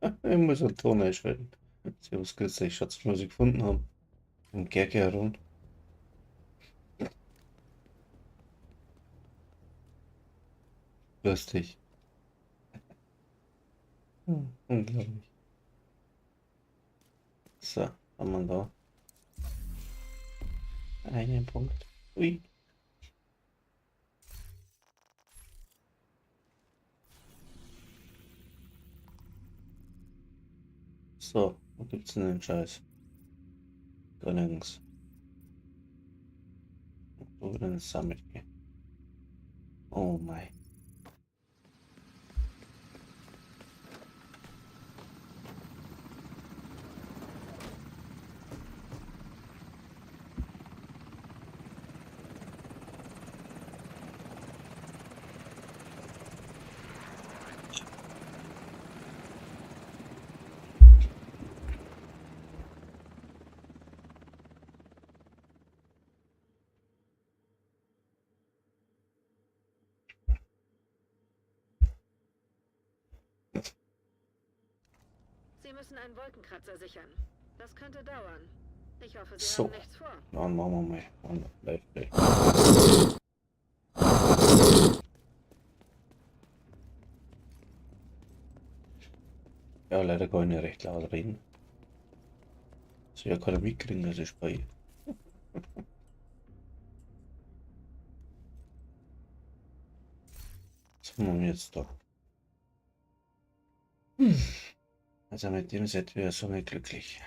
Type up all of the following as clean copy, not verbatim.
Ich muss einen Ton einschalten. Servus, grüß euch, schaut mal, was ich gefunden haben. Im Kerkeron. Lustig. Unglaublich. So, haben wir da. Einen Punkt. Ui. So, wo gibt's denn den Scheiß? Gar nirgends. Wo wir denn Summit gehen? Oh mein. Sie müssen einen Wolkenkratzer sichern. Das könnte dauern. Ich hoffe, Sie So. haben nichts vor. Dann machen wir mal. Und gleich, gleich. Ja, leider kann ich nicht recht laut reden. So, ja, keiner mitkriegen, dass ich spreche. Was haben wir jetzt da? Also mit dem Set wäre so nicht glücklich.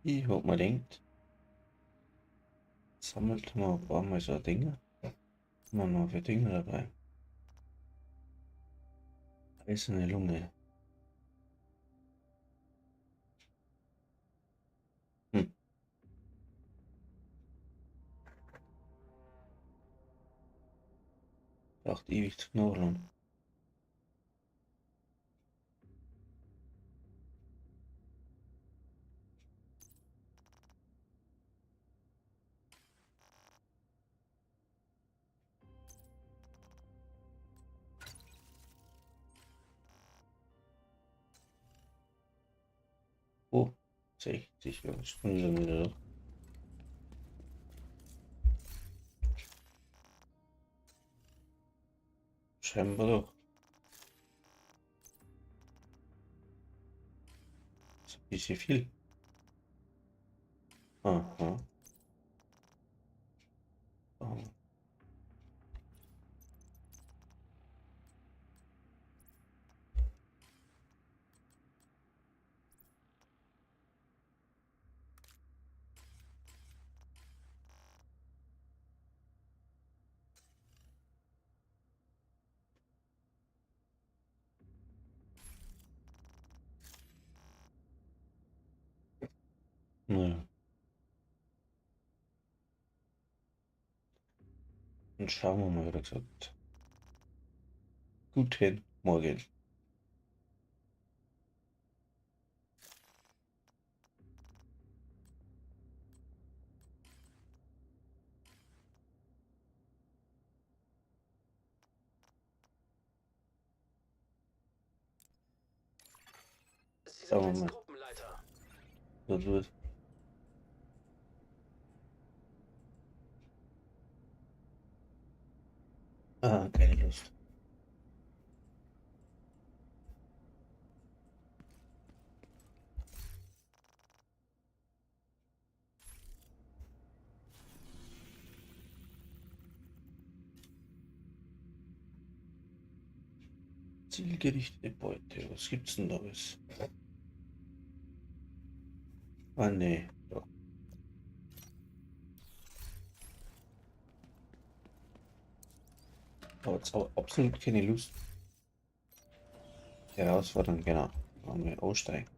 Ich hab mir gedacht, sammelt mal ein paar Mal so Dinge. Haben wir noch für Dinge dabei? Eiserne Lunge. Braucht ewig zu knobeln. Oh, 60, ja, ich bin schon wieder da. Scheinbar doch. Das ist ein bisschen viel. Aha. Oh. Naja. Und schauen wir mal, wie gesagt. Guten Morgen. Sie Sagen sind wir jetzt mal. Gruppenleiter. Das wird. Ah, keine Lust. Zielgerichtete Beute. Was gibt's denn da alles? Ah, nee. Doch. Aber jetzt auch absolut keine Lust. Herausforderung, genau. Wollen wir aussteigen.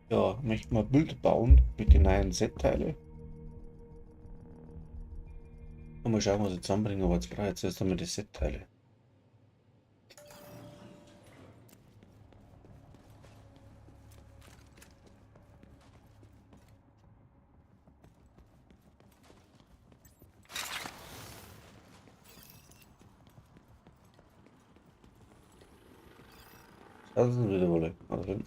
Ja, möchte mal ein Bild bauen mit den neuen Set-Teile. Mal schauen, was ich zusammenbringe, aber jetzt brauche ich jetzt erst einmal die Set-Teile. Das ist wieder wohl. Also,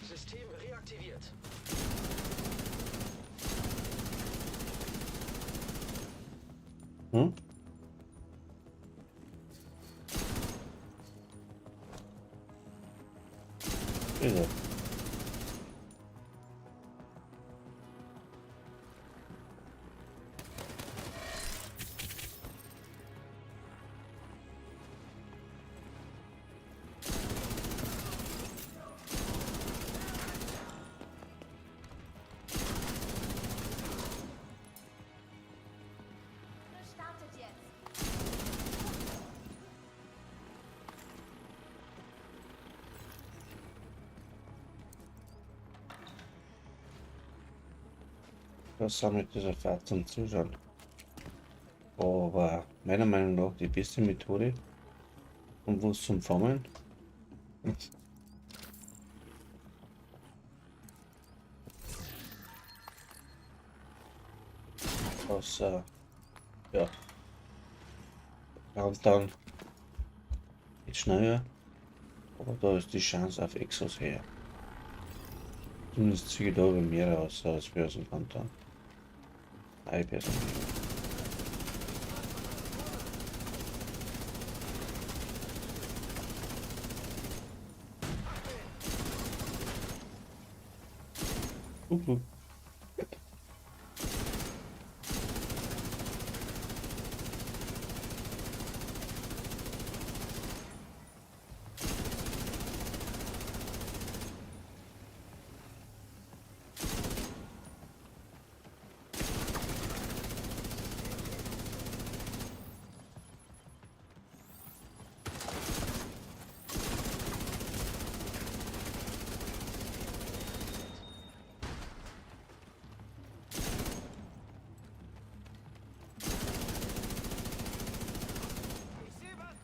System reaktiviert. hm? Ist er. Startet jetzt. Das sammelt dieser Fahrt zum Zuschauen. Aber meiner Meinung nach die beste Methode, um was zum Farmen. Was, ja. Countdown geht schneller, aber da ist die Chance auf Exos her. Zumindest ziehe ich da bei mir aus, als wir aus dem Countdown. Ich persönlich. Uhu. Ich sehe was.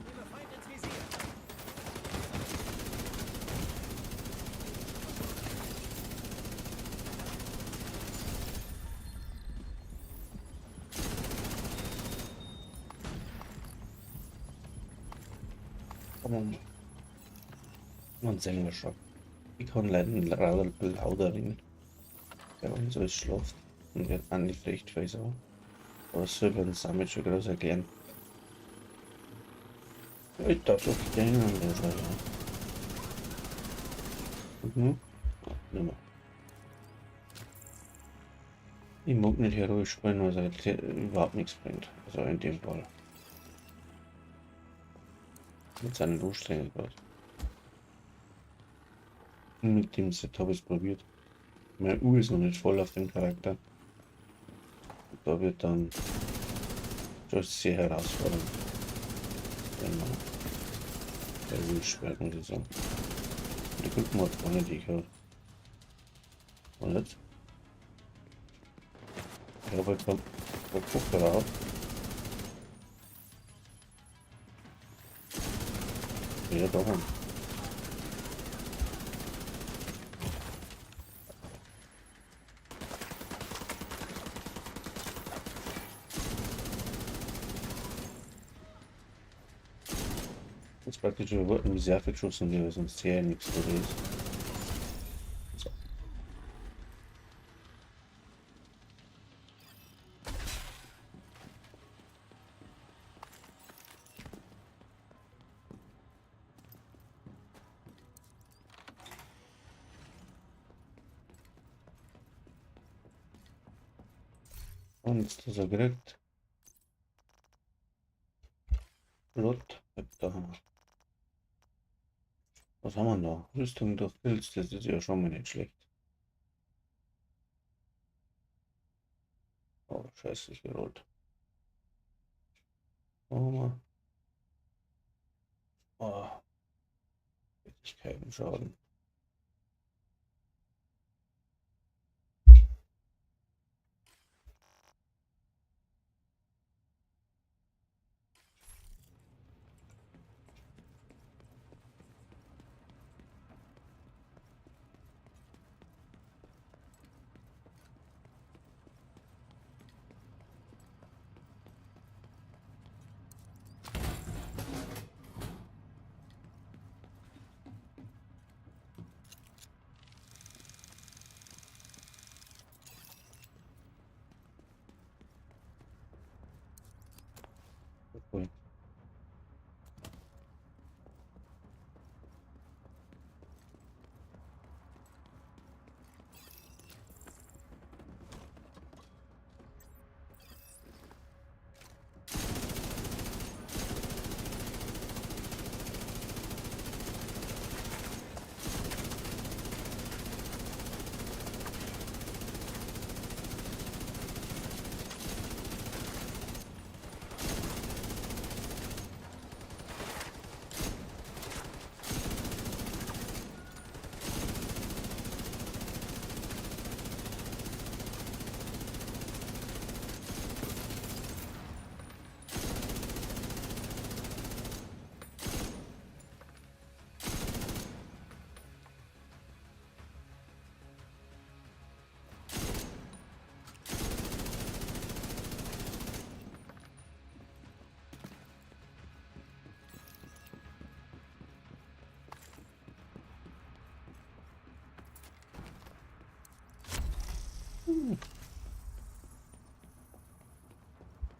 Nehme Feind ins Visier. Aber man sehen wir schon. Ich kann leider lauter reden. Bei uns alles schlaft und wird auch nicht recht viel sagen. Aber das soll beim Summit schon groß erklären. Ja, ich darf doch gerne an der. Mhm. Ja, nimmer. Ich mag nicht heroisch spielen, weil es halt überhaupt nichts bringt. Also in dem Fall. Mit seinen anstrengend gerade. Mit dem Set habe ich es probiert. Meine Uhr ist noch nicht voll auf dem Charakter. Da wird dann schon sehr herausfordernd. Wenn man der Uhr schwer, muss ich sagen. Die Gruppen hat gar nicht, die ich habe. Und jetzt? Ich habe halt keinen Kopfhörer auf. Ja, da haben. Jetzt praktisch über ein Reserve geschossen, weil sonst hier nichts oder ist. So. Und jetzt ist er gekriegt. Flott, da haben wir. Was haben wir da? Rüstung durch Pilz, das ist ja schon mal nicht schlecht. Oh, scheiße, ist gerollt. Oh, oh. Tätigkeiten Schaden. Cool.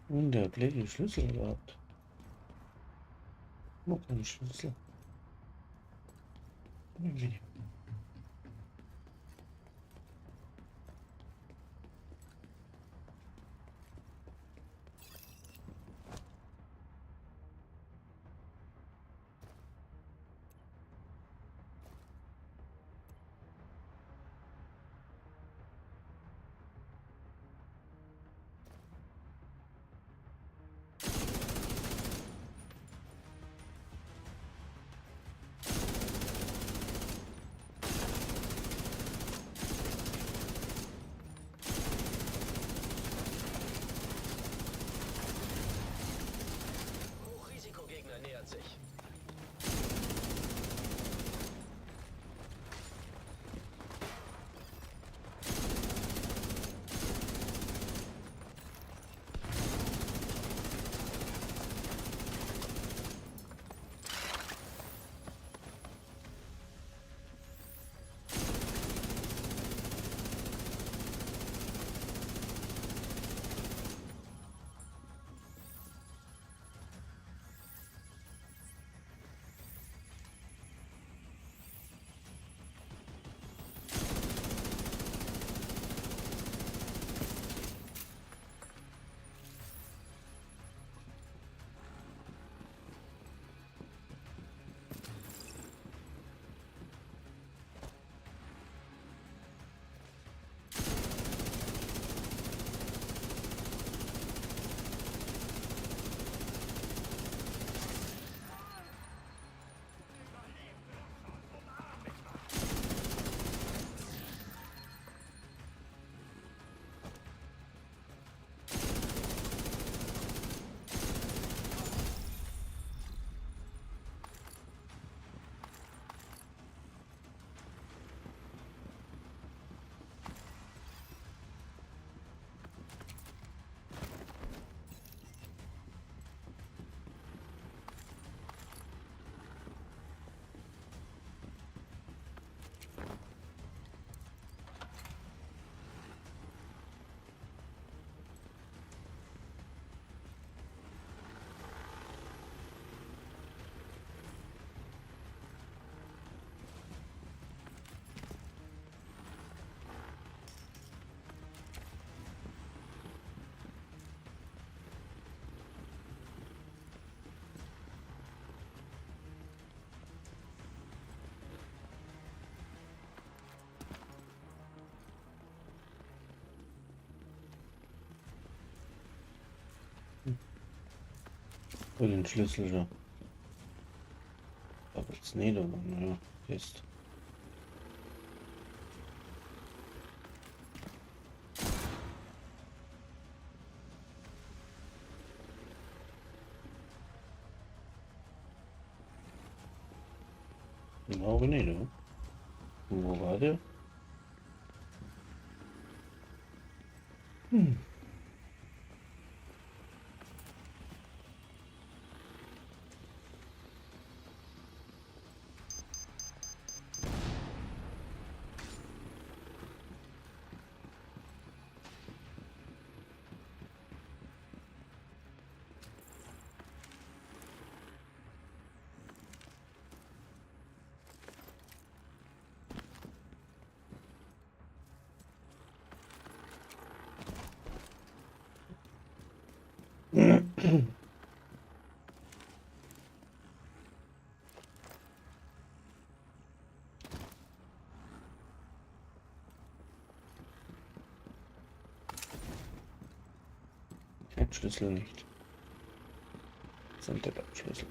Und der hat den Schlüssel gehabt. Noch einen Schlüssel. Irgendwie. Hochrisikogegner nähert sich. Oh, den Schlüssel schon. Aber jetzt nicht, aber naja, ist. Glaube nicht, oder? Wo war der? Hm. Kein Schlüssel nicht. Sind der Schlüssel.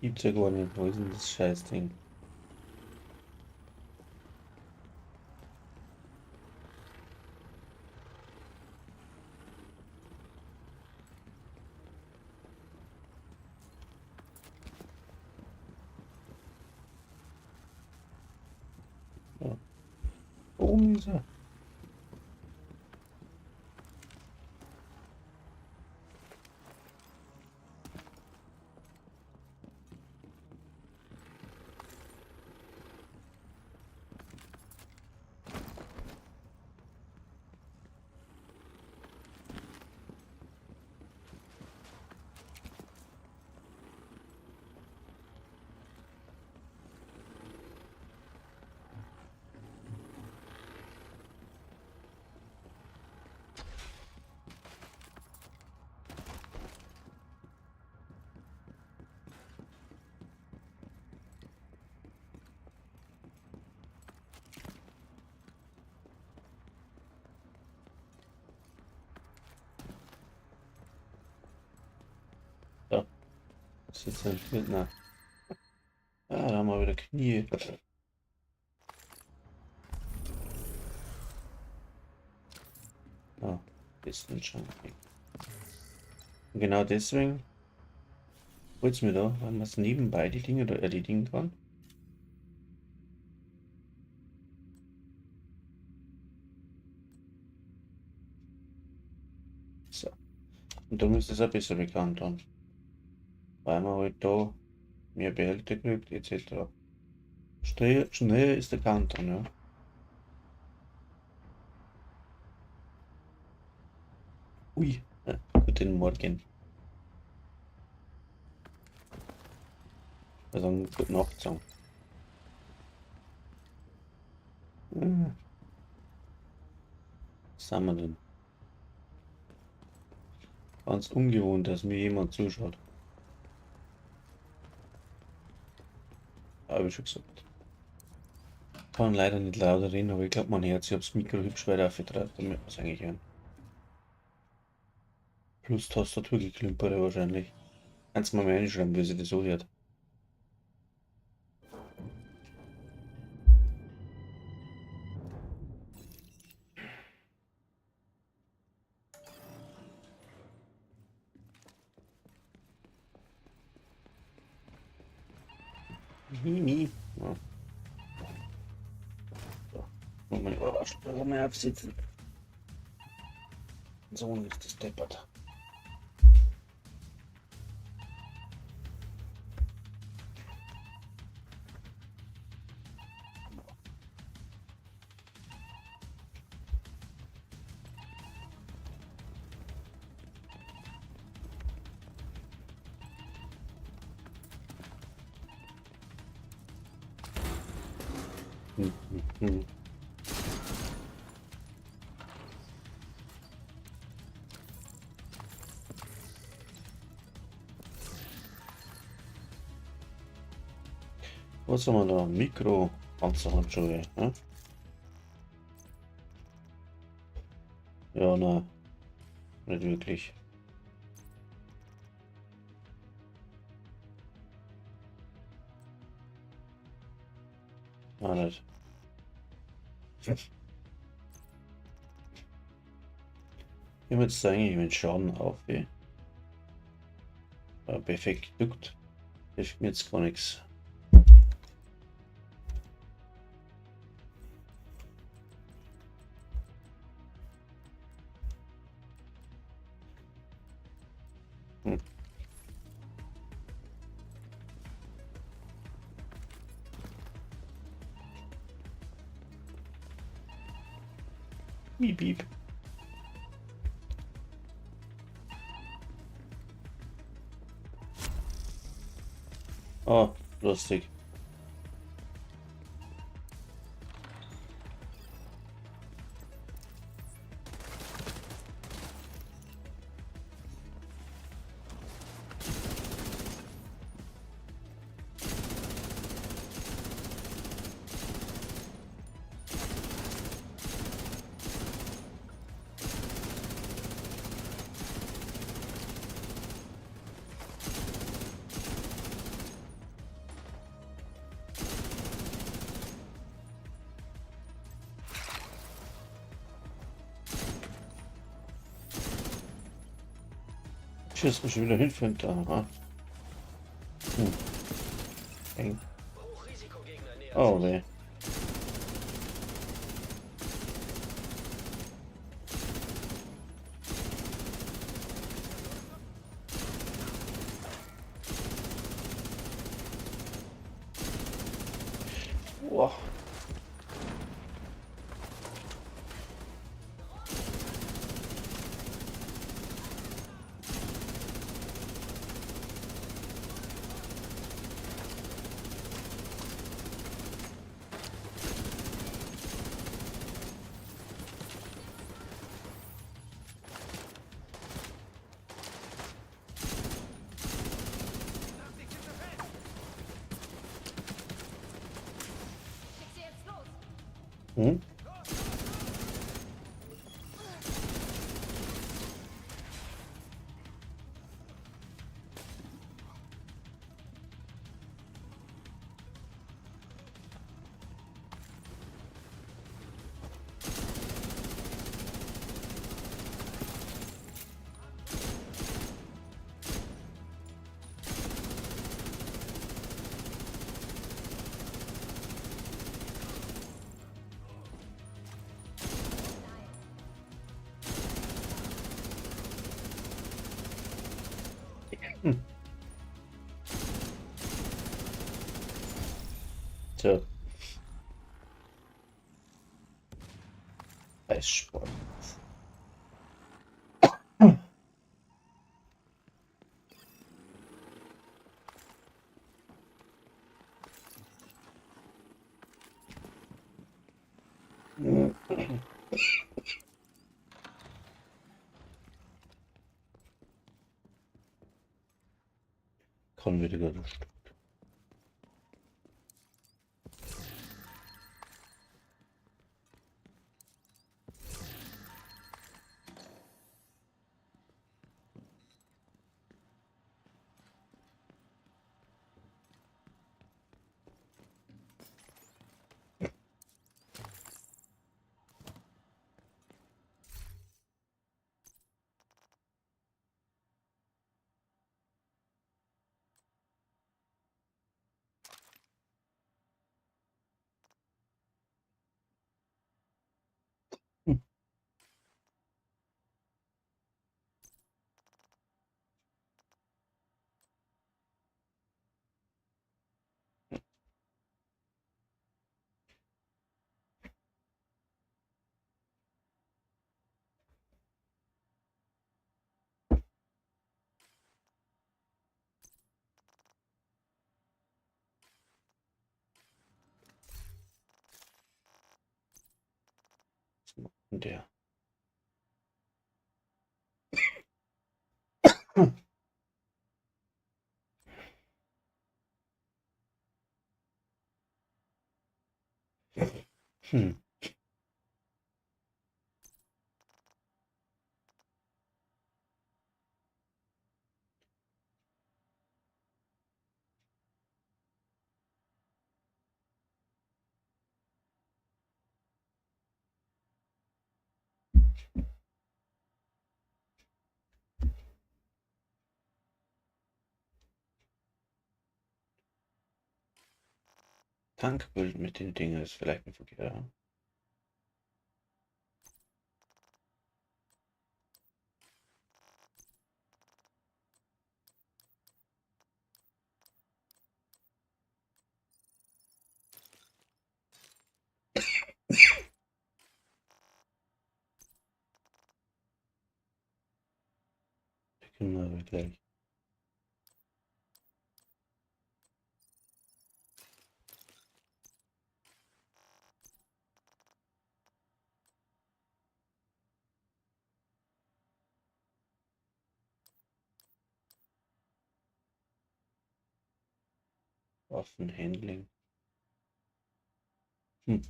Gibt's ja gar nicht. Wo ist denn das Scheißding? Ja. Oben ist er. Da. Ist jetzt ein Bildner. Ah, da haben wir wieder Knie. Ah, ist nicht schon. Und genau deswegen holt's mir da, weil man es nebenbei die Dinge da erledigen kann. So. Und darum ist das auch besser bekannt dann. Weil man halt da mehr Behälter kriegt, et cetera. Schnell ist der Countdown, ja. Ui, ja, guten Morgen. Also gute Nacht sagen. Was haben wir denn? Ganz ungewohnt, dass mir jemand zuschaut. Hab ich schon gesagt. Kann leider nicht lauter reden, aber ich glaub, man hört sich, ich hab's Mikro hübsch weiter aufgedreht, damit man's eigentlich hören. Plus Tastaturgeklimpere wahrscheinlich. Kannst du mal reinschreiben, wie sich das so hört. Mimi. Ja. So. Muss meine Ohrwaschel mal absitzen. So ist das deppert. Was haben wir da? Mikro-Panzerhandschuhe. Ne? Ja, na, nicht wirklich. Ah, nicht. Ich würde sagen, ich will Schaden auf. Ja, perfekt duckt. Hilft mir jetzt gar nichts. Hm. Miep, miep. Oh, lustig. Schießt mich schon wieder hin für da. Hm. Eng. Oh nee. Boah. Hm? Hm. Tja. Eissport. Kann wieder gelöscht. Was macht denn der? Hm. Tankbild mit den Dingen ist vielleicht nicht verkehrt. Ja? Können wir gleich. Waffenhandling. Hm.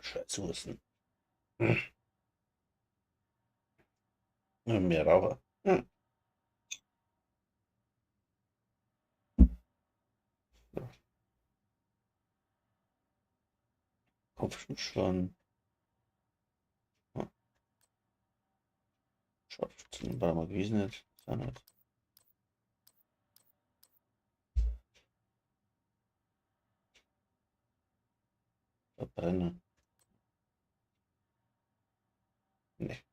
Scheißhusten. Mehr Raucher. Hm. So. Kopfschutz schon. Scharfschützen war mal gewesen nicht. Nicht. Verbrenner. Nee.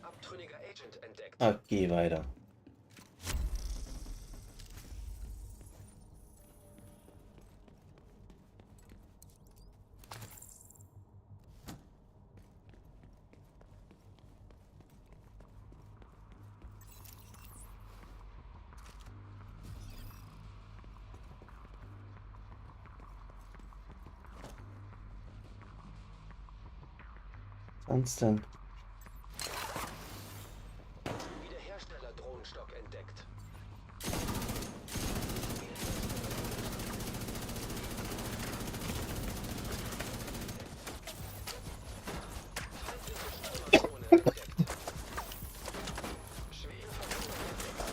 Abtrünniger Agent entdeckt. Ah, geh weiter. Sonst denn? Wiederhersteller-Drohnenstock entdeckt. Feindliche Stürmerdrohne entdeckt. Schwere Verwundung entdeckt.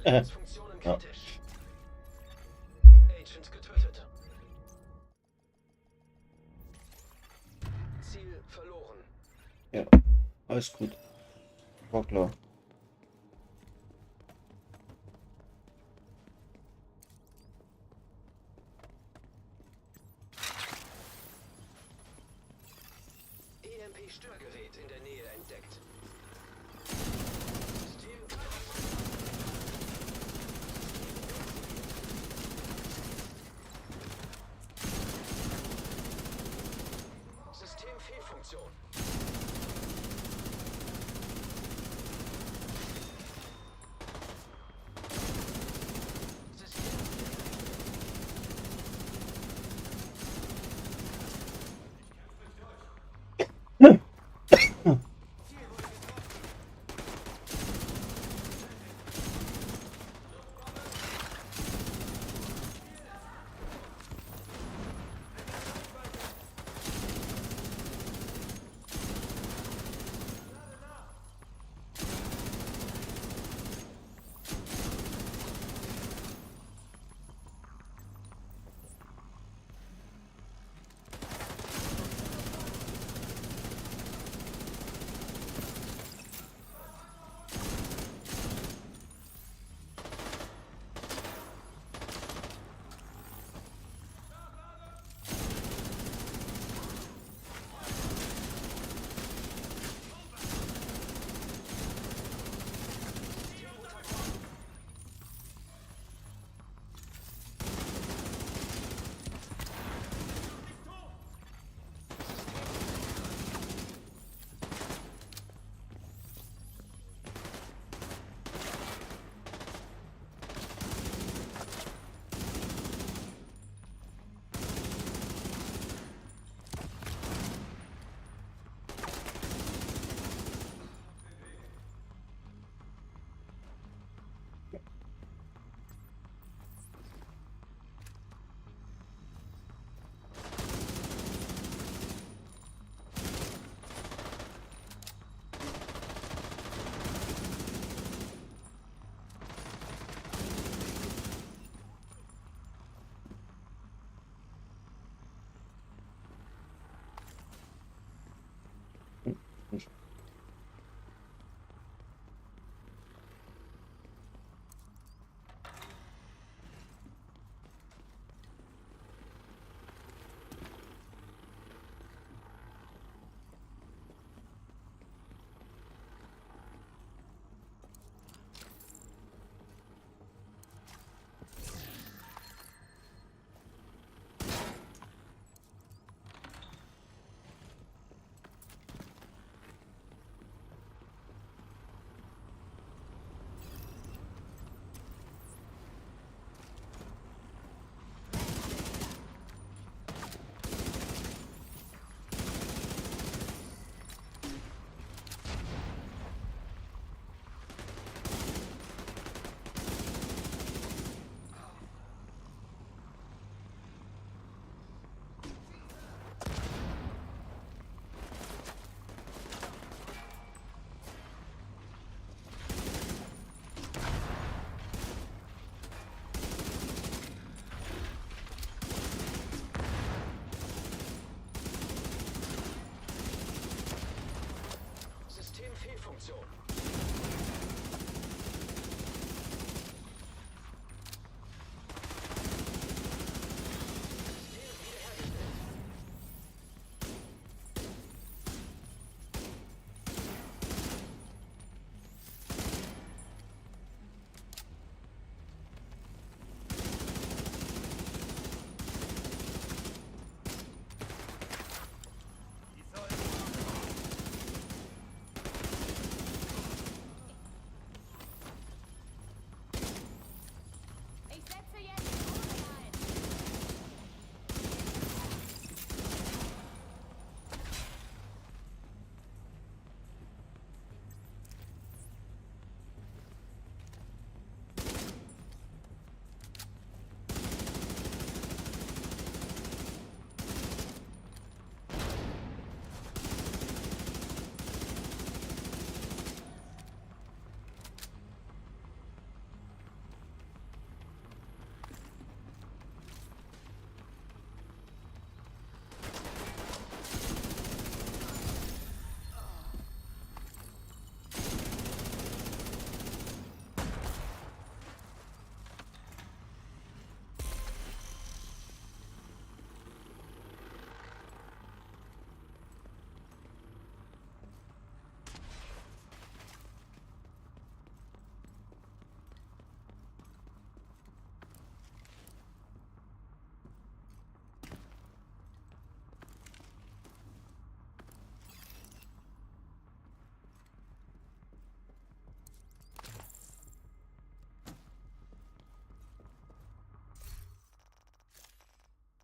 Lebensfunktionen Ja. kritisch. Agent getötet. Ziel verloren. Ja, alles gut. War klar. EMP-Störgerät in der Nähe entdeckt. System Systemfehlfunktion. System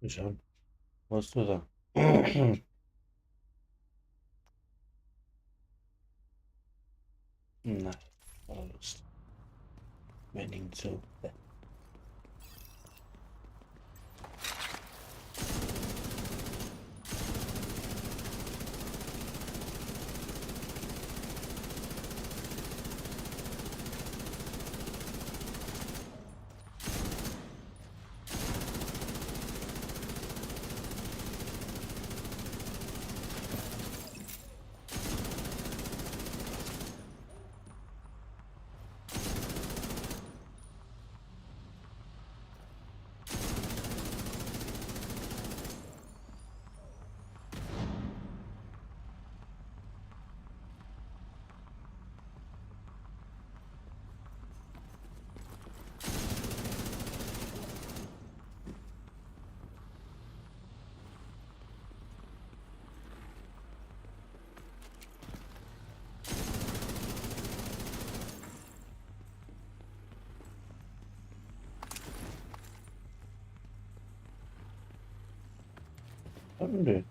Wir schauen. Was tut er? Nein, keine Lust. Wending zu. Nö.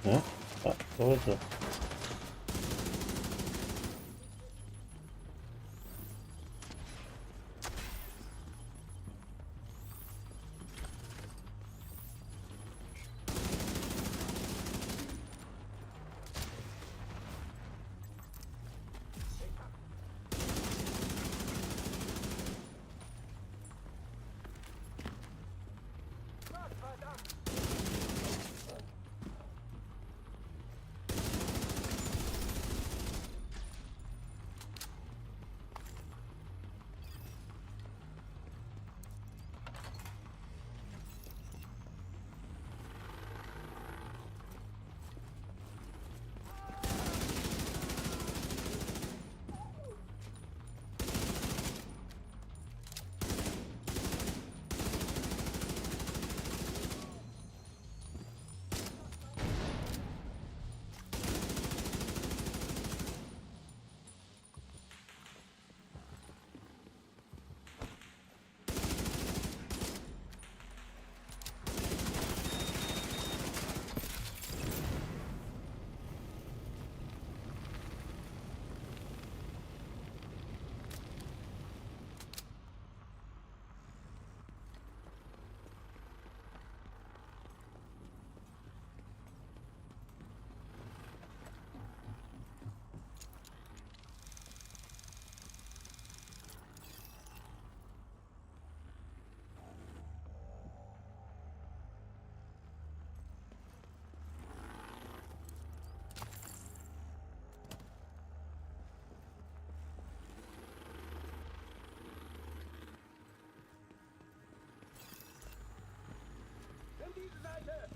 Ja, ah, da ist er. Nimm diese Seite!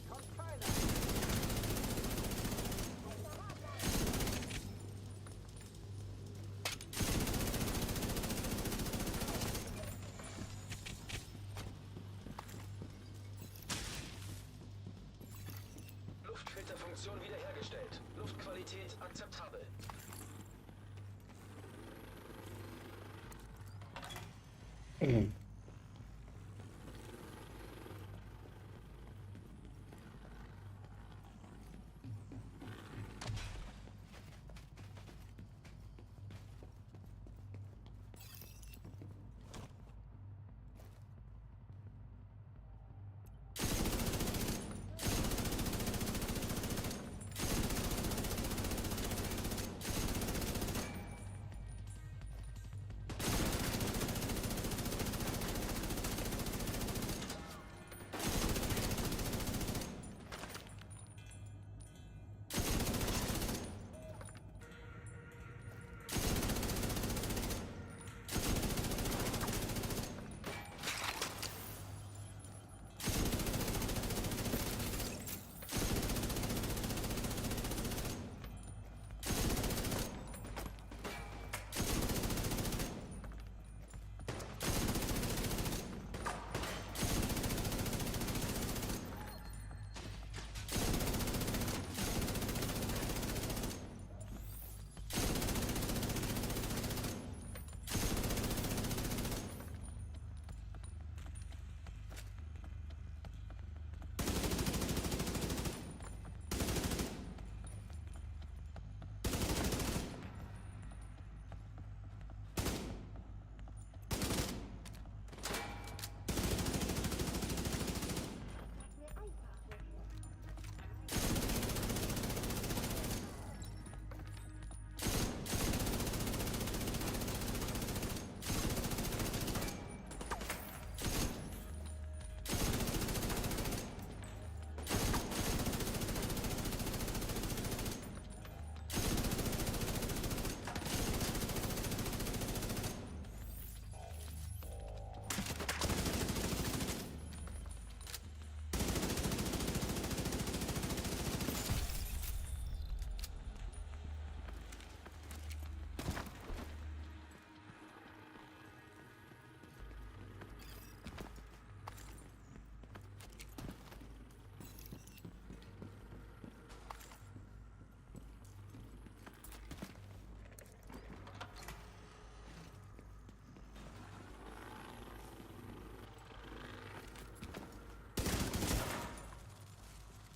Kommt keiner! Luftfilterfunktion wiederhergestellt. Luftqualität akzeptabel.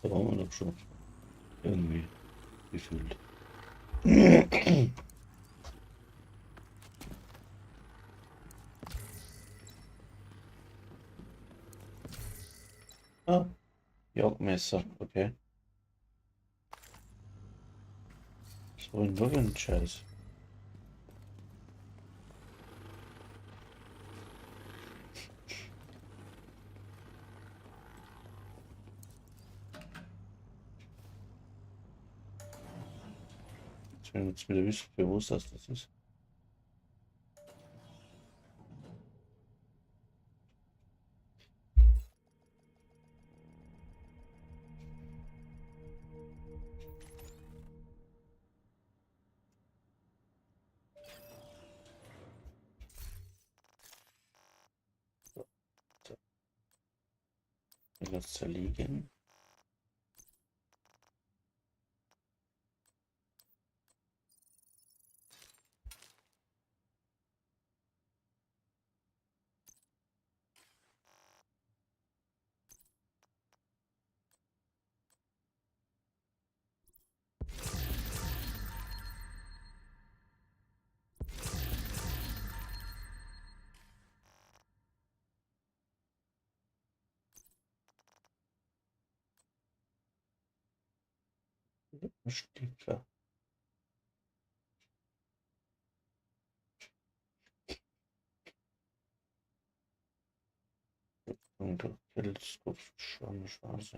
Da waren wir doch schon. Irgendwie gefühlt. Ah, Jagdmesser, okay. So ein für ein Scheiß? Jetzt bin ich jetzt wieder wissen, bewusst, dass das ist. So. Das zerlegen. Sticker. Und Teleskop schon schwarz.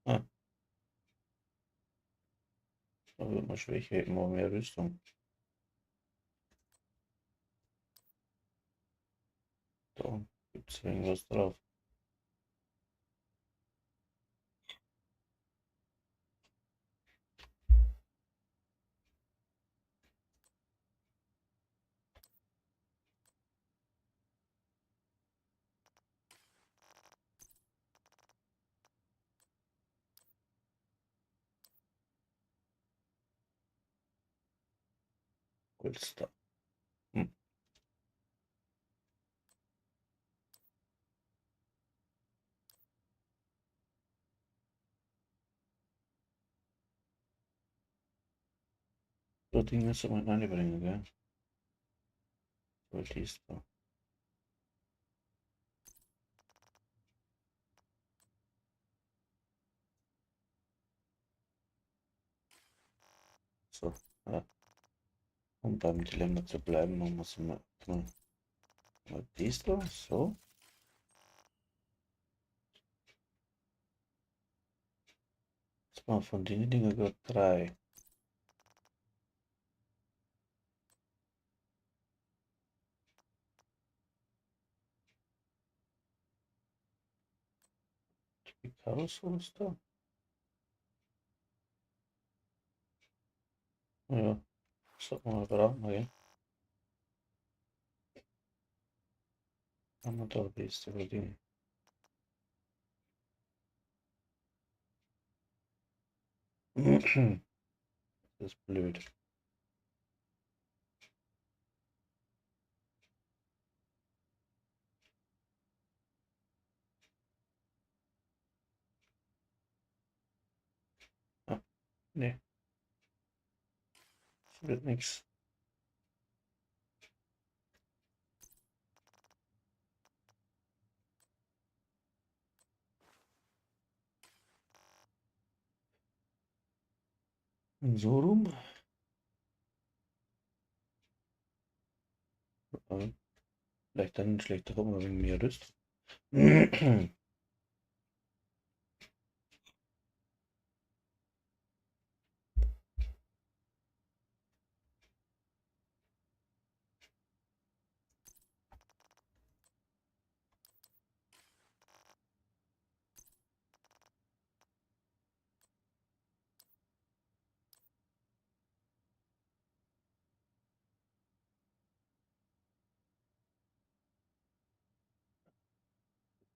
Ah. Da wird man schwächer, immer mehr Rüstung. Da gibt es irgendwas drauf. Holster. Hm. So Dinge soll man reinbringen, gell? So liest da. So, ja. Um beim Dilemma zu bleiben, man muss immer mal dies da, so. Jetzt mal von den Dingen gerade 3. Die Chaos-Holster? Ja. Sollte man mal brauchen, okay. Haben wir da beste Dinge. Das ist blöd. Ah, nee. Das wird nichts. Und so rum. Vielleicht dann schlechter kommt man wegen mehr Rüst.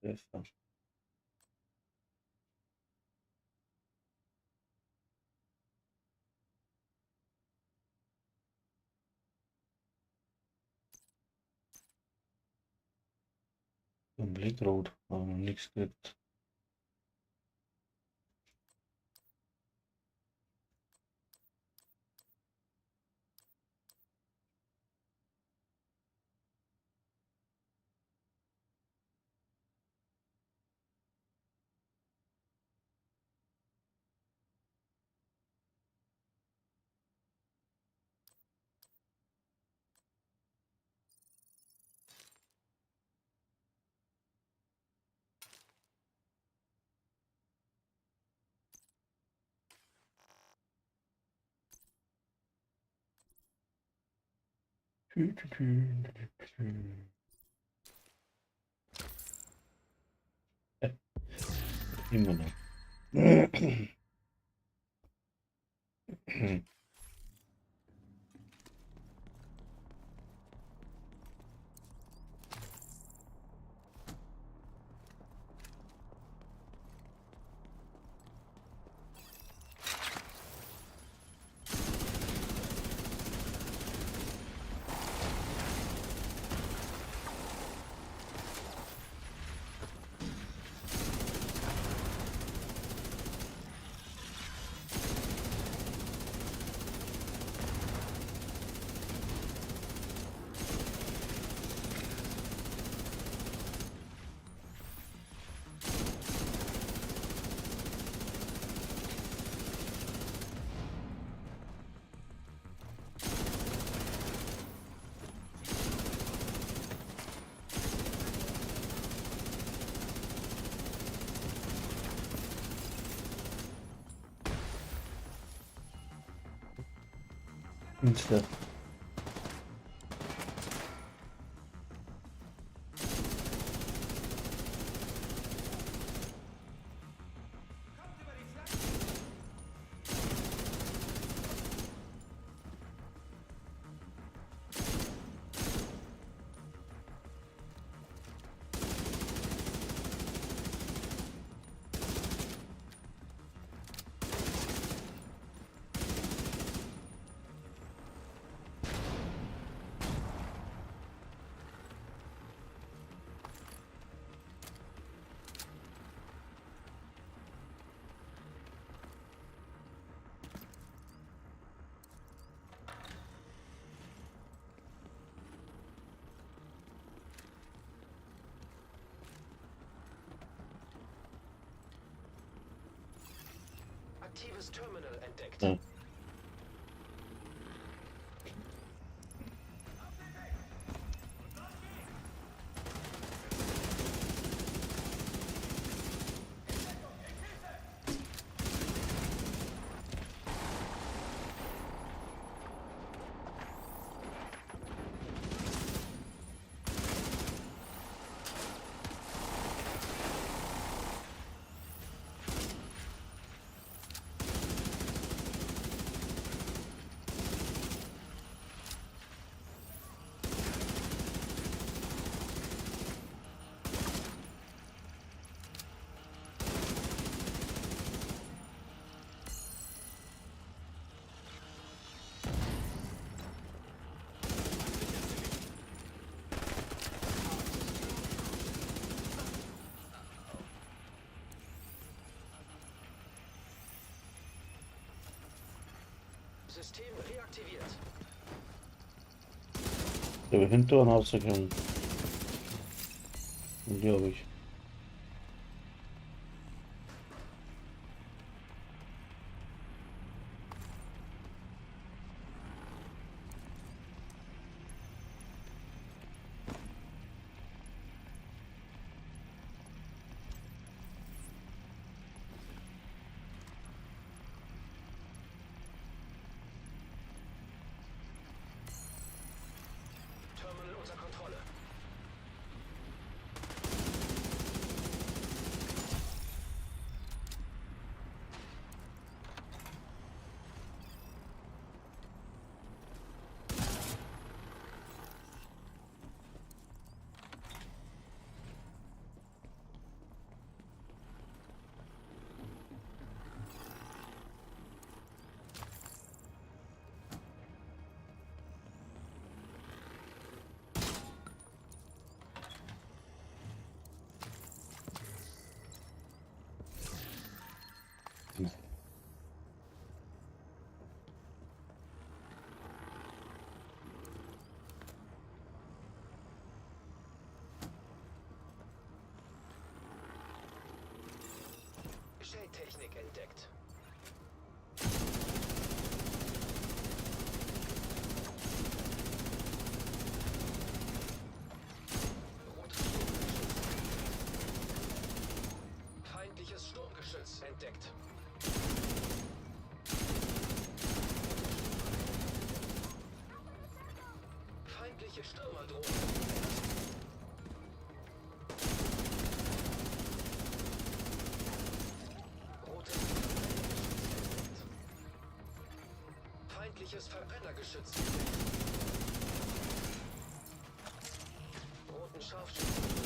Besser. Komplett rot, aber noch nichts gekriegt. Immer noch. Insta. Aktives Terminal entdeckt. Ja. System reaktiviert. Ich habe hinter und rausgekommen. Glaube ich. Terminal unter Kontrolle. Shade-Technik entdeckt. Rotes Sturmgeschütz. Feindliches Sturmgeschütz entdeckt. Feindliche Stürmerdrohne entdeckt. Rotes Verbrennergeschütz entdeckt. Feindliches Verbrennergeschütz entdeckt. Roten Scharfschützen.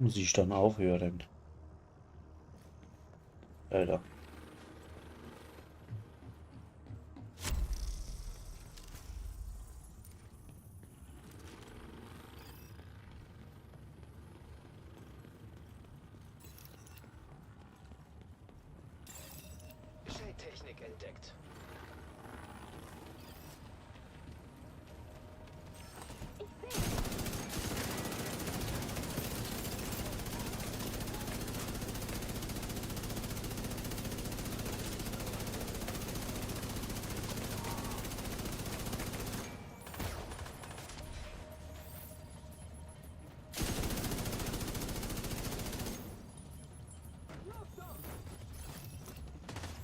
Muss ich dann aufhören? Leider. Shade-Technik entdeckt.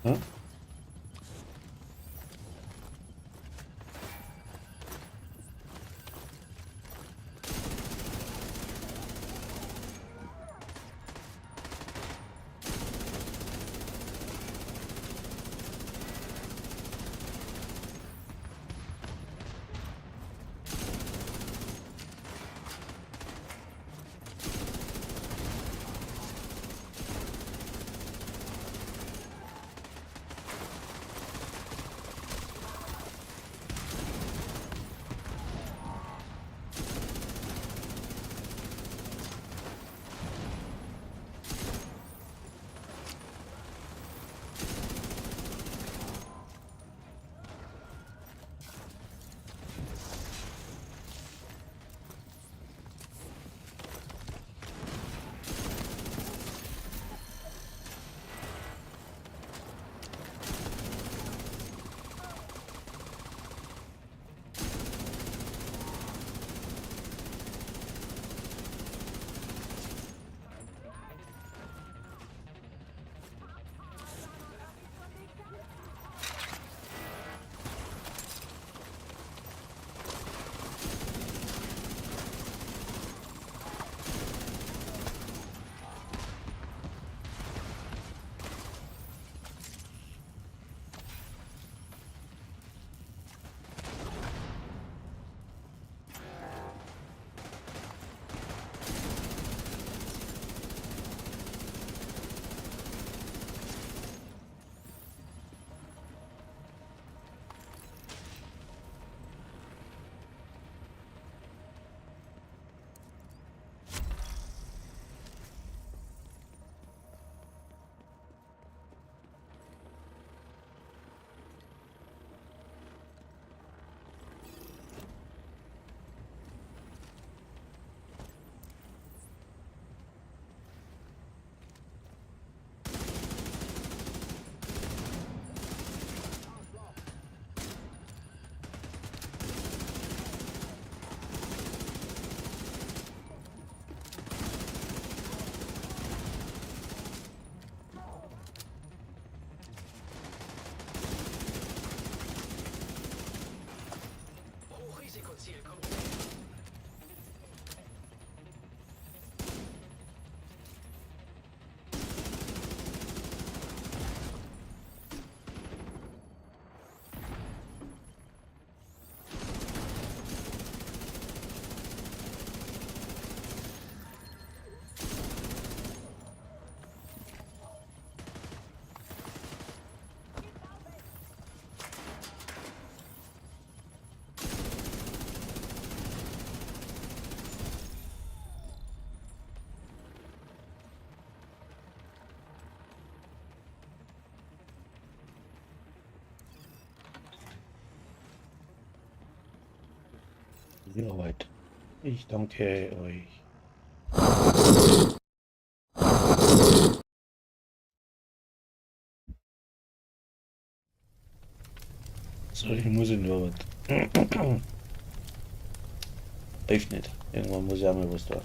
Ja? Hochrisikoziel kommt näher. Soweit. Ich danke euch. So, ich muss in die Arbeit. Hilft nicht. Irgendwann muss ich auch mal was da.